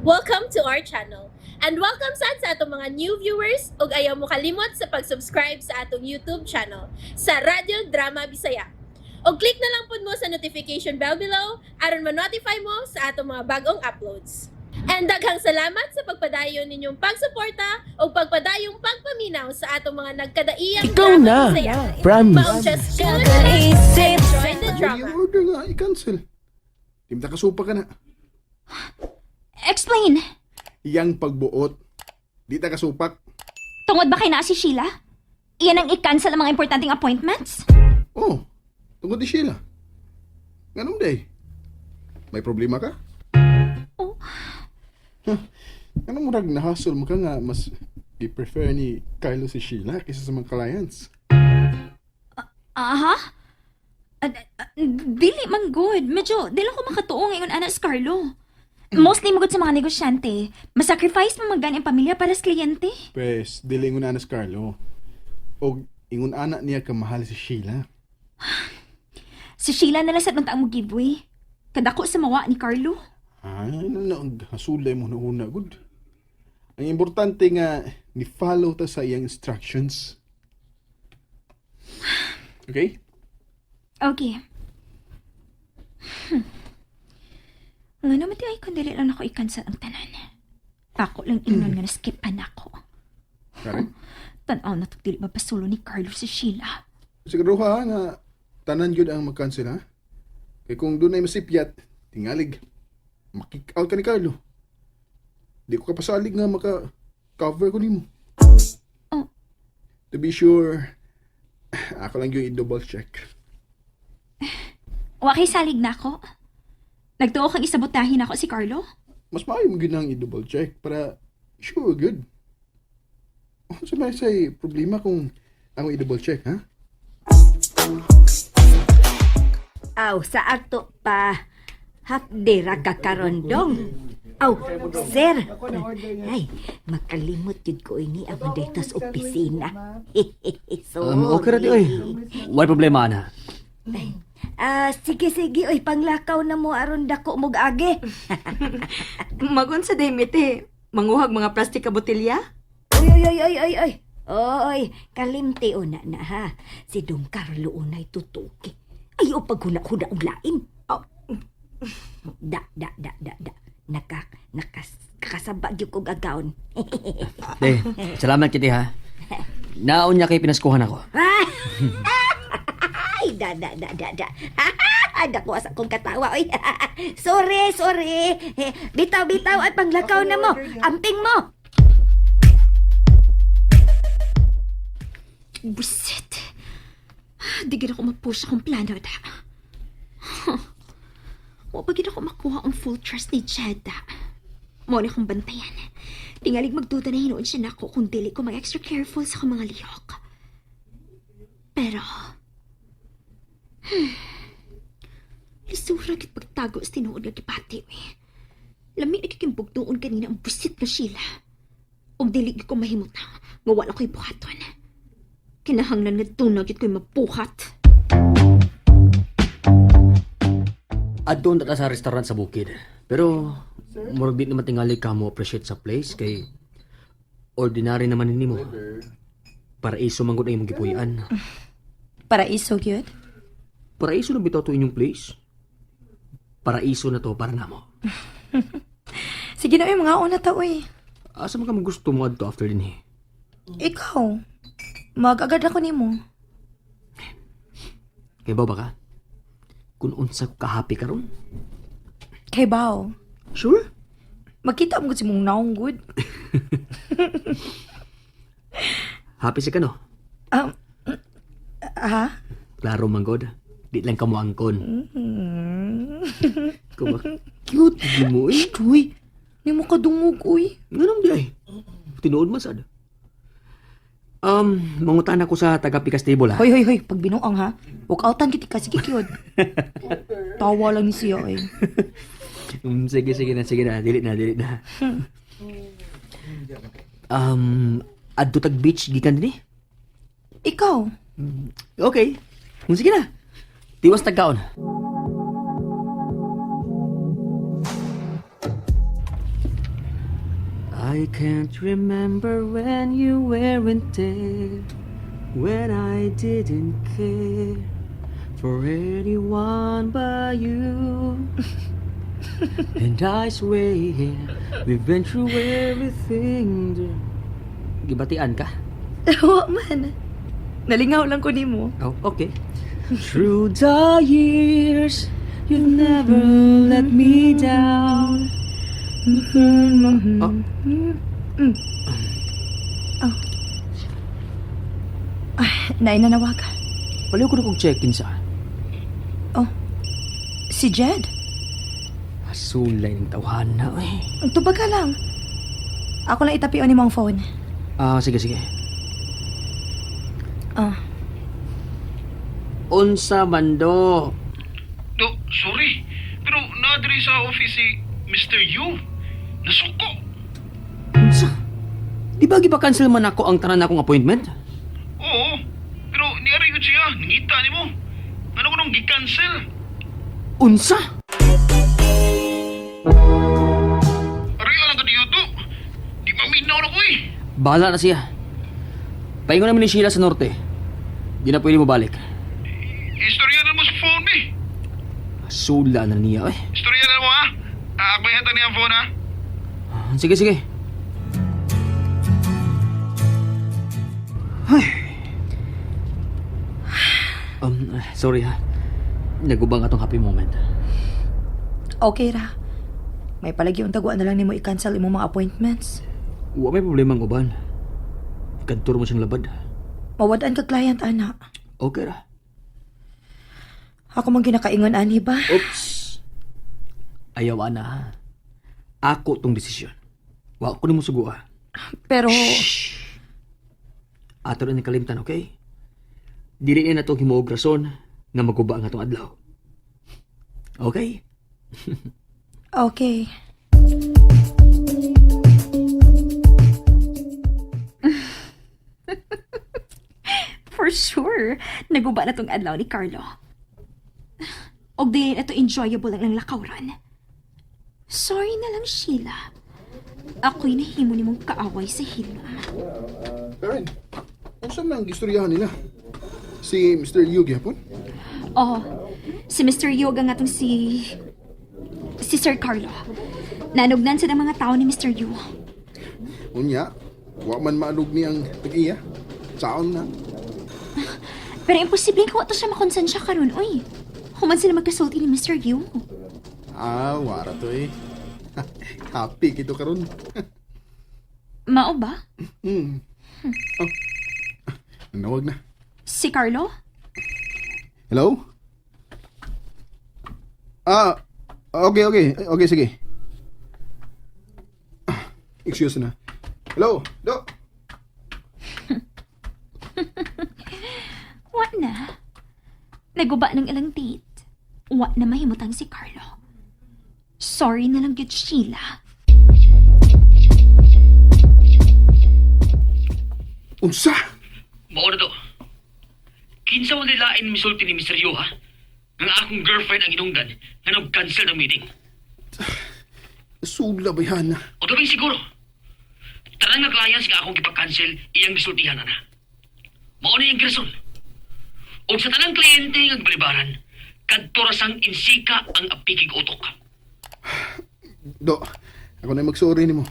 Welcome to our channel. And welcome sad sa atong mga new viewers ug ayaw mo kalimot sa pag-subscribe sa atong YouTube channel sa Radyo Drama Bisaya. Og click na lang pud mo sa notification bell below aron ma-notify mo sa atong mga bagong uploads. And daghang salamat sa pagpadayon ninyong pagsuporta o pagpadayong pagpaminaw sa atong mga nagkadaiyang Ikaw drama na. Bisaya. Promise. Maong just chill and relax and enjoy the Ano drama. yung order nga, i-cancel. Timta kasupa ka na. Explain. Iyang pagbuot. Di ta kasupak. Tungod ba kay naa si Sheila? Iyan ang i-cancel ang mga importanteng appointments? Oh, tungod ni Sheila. Nganong day? May problema ka? Oh. Huh, anong murag nahasol mo ka nga mas i-prefer ni Kylo si Sheila kaysa sa mga clients? Aha. Dili man good. Medyo, dili ko makatuo ngayon, ana si Carlo. Mostly magud sa mga negosyante. Masacrifice mo magani ang pamilya para sa kliyente. Pwes, dili ingon ana si Carlo. O ingon ana niya kamahal si Sheila. Si Sheila na lang sa ang mo giveaway. Kadako sa mawa ni Carlo. Ay, ano na, ang hasulay mo na una, good. Ang importante nga, ni-follow ta sa iyang instructions. Okay? Okay. Nga naman di ay kung dili lang ako i-cancel ang tanan. Ako lang ingnon nga naskipan ako. Karen? Tanaw na tog dili mapasulo ni Carlo si Sheila. Siguro ha, nga tanan yun ang mag-cancel ha? Kaya kung doon ay masipyat, tingalig, makick out ka ni Carlo. Di ko kapasalig nga maka-cover ko nimo. Oh. To be sure, ako lang yung i-double check. Wa kay salig na ako. Nagtuo kang isabotahin ako si Carlo? Mas maayo mo yun ang i-double check para sure good. Sa may say problema kung ang i-double check, ha? Aw, sa ato pa. Half day ra ka karon dong. Aw, sir. Ay, makalimot jud ko ini ang dito sa opisina. Sorry. Okay ra di oy. Wala problema ana. Ah, sige sige oy, panglakaw na mo aron dako mog agi. Magun sa demite. Manguhag mga plastik ka botelya? Oy oy oy oy oy oy. Oy, kalimti una na ha. Si Dong Carlo unay tutuki. Ay, o paghuna-huna og lain. Oh. Da, da, da, da, da. Naka, nakas, kakasaba gyud kog agawon. De, salamat kiti ha. Naon niya kay pinaskuhan ako. Ay, da, da, da, da, da. Dako sa akong katawa. Oy. Sorry, sorry. Bitaw, bitaw at panglakaw na mo. Amping mo. Busit. Di gid ako mapush akong plano da. Wa pa gid ako makuha ang full trust ni Jed da. Mo ni akong bantayan. Tingalig magduda na hinuon siya nako kung dili ko mag-extra careful sa akong mga lihok. Pero, lisura gid pagtago sa tinuod nga gibati eh. Lami na kikimbog doon kanina ang busit nga Sheila. Og dili gid ko mahimutang nga wala ko'y buhaton. Kinahanglan nga dunag gyud ko'y mabuhat. Adto na ta sa restaurant sa bukid. Pero murag di naman tingali ka mo appreciate sa place kay ordinary naman nimo. Paraiso man gud ang imong gipuy-an. Paraiso gyud. Paraiso na bitaw to inyong place. Paraiso na to para namo. Sige na, oy, mga una ta, oy. Asa man ka mo gusto mo adto after dinhi? Ikaw, mag-agad ako nimo. Kay ba ka? Kung unsa ko ka-happy karon? Kay Bao, Sure? magkita mo gud si mong naong good. Happy si ka no? Ha? Klaro man god. Di lang ka mo angkon. Kuma, cute gid mo eh. Uy, ni mo kadungog, uy. Nganong di ay? Tinuod man sad. Mangutan ako sa taga Pikas Table ha. Hoy, hoy, hoy, pag binuang ha. Walk outan kiti ka, sige gyud. Tawa lang ni siya, oy. Sige, sige na, sige na. Dili na, dili na. Adto tag beach gikan dinhi. Ikaw, Okay. Sige na. Tiwas tagkaon. I can't remember when you weren't there, when I didn't care for anyone but you. And I swear we've been through everything. Gibatian ka? Wa man. Nalingaw lang ko nimo. Oh, okay. Through the years, you've never let me down. Oh. Nay, nanawag. Paliw ko na kong check-in sa. Si Jed. Asulay ng tawhan na, eh. Tubag ka lang. Ako lang itapion ni mong phone. Ah, sige, sige. Ah. Unsa mando? Do, sorry. Pero naadri sa office si Mr. Yu. Nasuko. Unsa? Di ba gipa-cancel man ako ang tanan akong appointment? Oo. Pero niari ko siya. Nangita ni mo. Ano ko nung gi-cancel? Unsa? Aray, alam ka diyo do. Di maminaw na ko eh. Bahala na siya. Paingon namin ni Sheila sa norte. Di na pwede mo balik. Istorya na mo sa phone eh. Asula na niya, eh. Istorya na mo ha. Ah, ako yata niya ang phone ha. Ah, sige, sige. Ay. Sorry ha. Nagubang atong happy moment. Okay ra. May palagi ang taguan na lang nimo i-cancel imong mga appointments. Wa may problema ang uban. Kantor mo siyang labad. Mawadaan ka client, ana. Okay ra. Ako man ginakaingon ani ba? Oops. Ayaw ana ha. Ako tong desisyon. Wa ko nimo sugua. Pero Ato rin kalimtan, okay? Dili na natong himuog rason nga maguba ang atong adlaw. Okay? okay. For sure, naguba na tong adlaw ni Carlo. Og di ito enjoyable ang lakawran. Sorry na lang, Sheila. Ako'y nahimo ni mong kaaway sa hilom. Karen, unsa man ang gistoryahan nila? Si Mr. Yu gyapon? Oh, si Mr. Yoga nga tong si Sir Carlo. Nanugnan sa ng mga tao ni Mr. Yu. Unya, wa man maalog ni ang tag-iya. Saon na. Pero imposible ko to siya makonsensya karon, oy. Human sila magkasulti ni Mr. Yu. Ah, wara to eh. Happy kito karon. Mao ba? Oh. Nanawag na. Si Carlo? Hello? Ah, okay, okay. Okay, sige. Ah, excuse na. Hello? Do? Wa na. Naguba ng ilang date. Wa na mahimutang si Carlo. Sorry na lang gyud, Sheila. Unsa? Mao na to. Kinsa man nilain misulti ni Mr. Yu, ha? Nga akong girlfriend ang hinungdan nga nag-cancel ng meeting. Sula ba yan? O gawin siguro. Tanan nga clients nga akong gipag-cancel, iyang gisultihan na na. Mao na iyang girason. Og sa tanang kliyente nga gibalibaran, kadto ra sang insika ang apikig utok. Do, ako na magsorry nimo.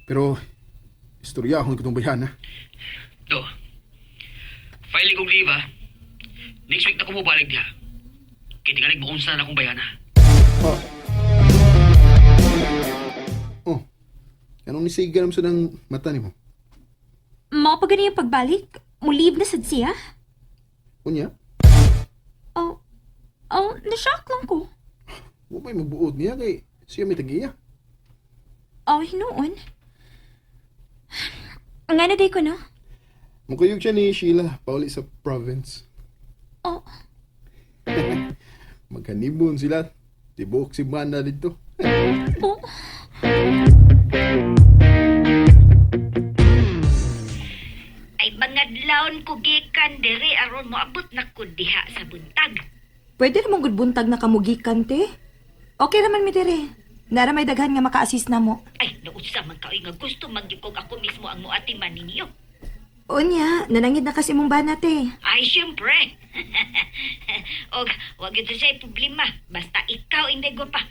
Pero, istoryahon ko itong bayan, ha? Do, file kong leave, ha? Next week na ko mobalik diha. Kaya tingalig maunsa na akong bayana. Oh. Oh. Anong nisiga naman sa ng mata nimo? Mao pa gani yung pagbalik? Mo-leave na sad siya? Unya, Oh, oh, na-shock lang ko. wa may mabuot niya kay siya may tag-iya. Oh, hinuon. Nga na day ko, no? Mukuyog siya ni Sheila pauli sa province. Oh, Maghanibon sila. Tibok si Mana dito. oh. Ay mangadlawon ko gikan diri aron moabot na ko diha sa buntag. Pwede namang gud buntag na kamugikan, te. Okay naman mi dire. Nara may daghan nga maka-assist na mo. Ay, nausa man ka oy nga gusto man gyud kog ako mismo ang muatiman ninyo. Unya, nanangid na kasi mong banat eh. Ay, siyempre. Og wag gyud sa problema. Basta ikaw inday pa.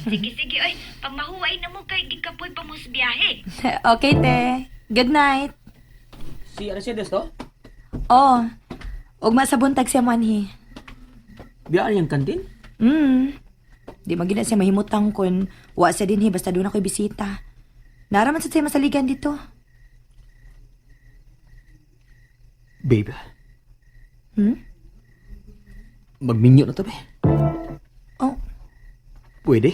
Sige, sige, oy. Pamahuway na mo kay gikapoy pa mo sa biyahe. Okay, te. Good night. Si Arcedes to? Oh, ugma sa buntag siya manhi. Biyaan yung kantin? Di man gid na siya mahimutang kun wa siya dinhi basta doon ako'y bisita. Nara man sad siya masaligan dito. Babe, Magminyo na to, be. Oh, Pwede?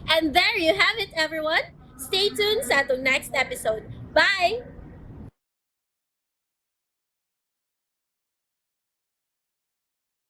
And there you have it, everyone. Stay tuned sa atong next episode. Bye!